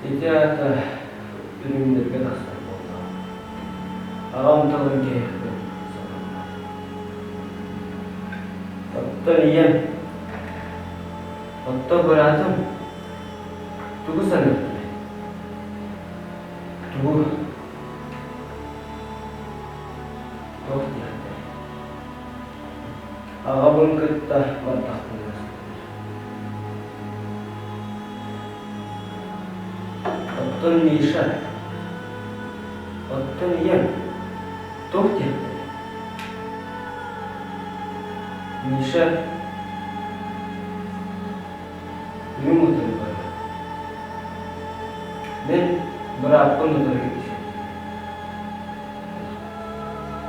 Ити аата үрүҥнэргэ тахсар буоллаҕым. Аҕам тылын кэһиэхпин санаммат. Оттон ийэм, оттон быраатым тугу саныахтарай? Тугу? Туох диэхтэрэй? Аҕабын кытта бардахпына Оттон Миша, оттон ийэм туох диэхтэрэй? Миша үрүҥ утары барар. Мин бырааппын утары кэпсиэм.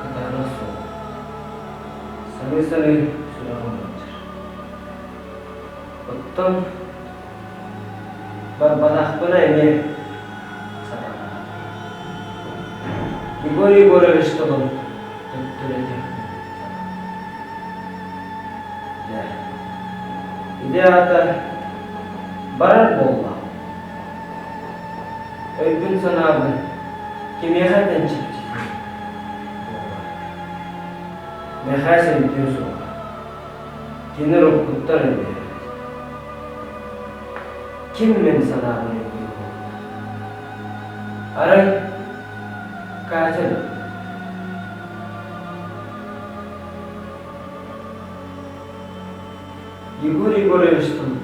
Кытаанах суол. Саныы-саныы сүрэҕим ыалдьар. Оттон барбатахпына эмиэ сатаммат. Егор Егорович тылын төттөрү этиэхпин сатаммат. Дьэ, ити аата барар буоллаҕым. Өйбүн-санаабын кимиэхэ этэн чэпчэтиэм буолуой? Мэхээс өйдүө суоҕа. Кини уруккуттан өйдөөбөт. Ким мин санаабын өйдүө буолла? Арай Катя дуо? Егор Егорович тылыттан.